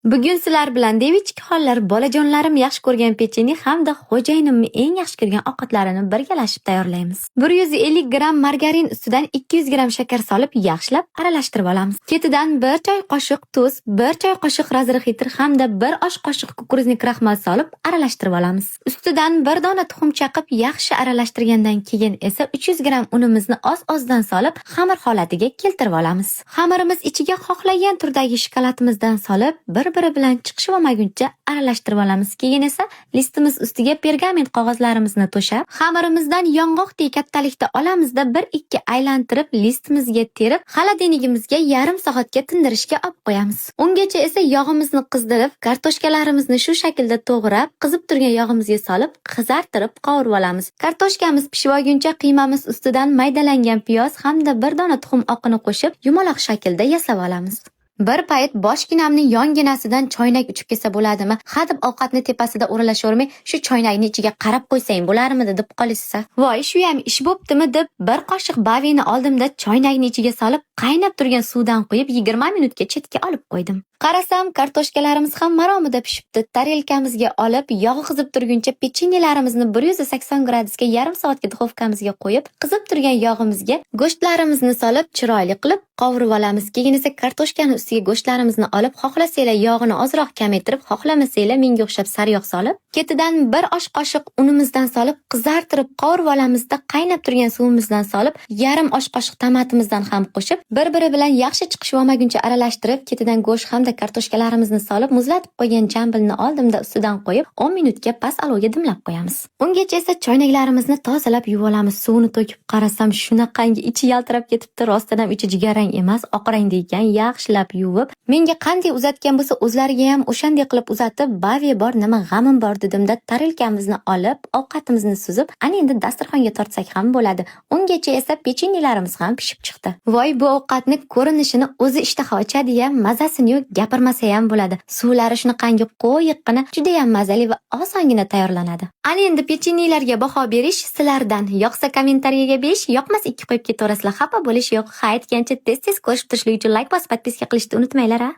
Bugun sizlar bilan девочки xonlar, bolajonlarim yaxshi ko'rgan pechenye hamda xo'jayinimni eng yaxshi ko'rgan ovqatlarini birgalashib tayyorlaymiz. 150 gramm margarin ustidan 200 gramm shakar solib, yaxshilab aralashtirib olamiz. Ketidan 1 choy qoshiq tuz, 1 choy qoshiq разрыхлитель hamda 1 osh qoshiq кукурузный kraxmal solib aralashtirib olamiz. Ustidan 1 dona tuxum chaqib, yaxshi aralashtirgandan keyin esa 300 gramm unimizni oz-ozdan solib, xamir holatiga keltirib olamiz. Xamirimiz ichiga xohlagan turdagi shokoladimizdan solib, bir-biri bilan chiqishib olmaguncha aralashtirib olamiz. Keyin esa listimiz ustiga pergament qog'ozlarimizni to'shab, xamirimizdan yong'oqdek kattalikda olamizda 1-2 aylantirib, listimizga terib, xolodilnigimizga yarim soatga tindirishga olib qo'yamiz. Ungacha esa yog'imizni qizdirib, kartoshkalarimizni shu shaklda to'g'rab, qizib turgan yog'imizga solib, qizartirib qovurib olamiz. Kartoshkamiz pishib olguncha qiymamiz ustidan maydalangan piyoz hamda bir dona tuxum oqini qo'shib, yumaloq shaklda yasab olamiz. Bir payt boshginamni yonginasidan choynak uchib kelsa bo'ladimi? Hadeb ovqatni tepasida o'ralashavermay, shu choynakni ichiga qarab qo'ysang bo'larmidi deb qolishsa. Voy, shuyam ish bo'ptimi deb bir qoshiq bavini oldimda choynakni ichiga solib, qaynab turgan suvdan quyib 20 minutga chetga olib qo'ydim. Qarasam, kartoshkalarimiz ham maromida pishibdi. Tarelkamizga olib, yog'i qizib turguncha pechenyelarimizni 180 gradusga yarim soatga duxovkamizga qo'yib, qizib turgan yog'imizga go'shtlarimizni solib, chiroyli qilib qovurib olamiz. Keyin esa kartoshkani ustiga go'shtlarimizni olib, xohlasanglar yog'ini ozroq kamaytirib, xohlamasanglar menga o'xshab sariyog' solib, ketidan bir osh qoshiq unimizdan solib, qizartirib qovurib olamizda, qaynab turgan suvimizdan solib, yarim osh qoshiq tomatimizdan ham qo'shib, bir-biri bilan yaxshi chiqishib olmaguncha aralashtirib, ketidan go'sht hamda kartoshkalarimizni solib, muzlatib qo'ygan jambilni oldimda ustidan qo'yib, 10 minutga past olovga dimlab qo'yamiz. Ungacha esa choynaklarimizni tozalab yuvib olamiz. Suvini to'kib qarasam, shunaqangi ichi yaltirab ketibdi. Rostdan ham ichi jigarrang emas, oq rangda ekan. Yaxshilab yuvib, menga qanday uzatgan bo'lsa, o'zlariga ham o'shanday qilib uzatib, bavi bor, nima g'amim bor dedimda, tarelkamizni olib, ovqatimizni suzib, ana endi dasturxonga tortsak ham bo'ladi. Ungacha esa pechenyelarimiz ham pishib chiqdi. Voy, bu ovqatni ko'rinishini o'zi ishtaha ochadi-ya, mazasini yo'q gapirmasa ham bo'ladi. Suvlari shunaqangi qo'yiqqina, judayam mazali va osongina tayyorlanadi. Ana endi pechenyelarga baho berish sizlardan. Yoqsa kommentariyaga 5, yoqmasa 2 qo'yib ketaverasizlar. Xafa bo'lish yo'q. Ha aytgancha tez-tez ko'rishib turishlik uchun layk bosib, подписка qilishni unutmanglar a.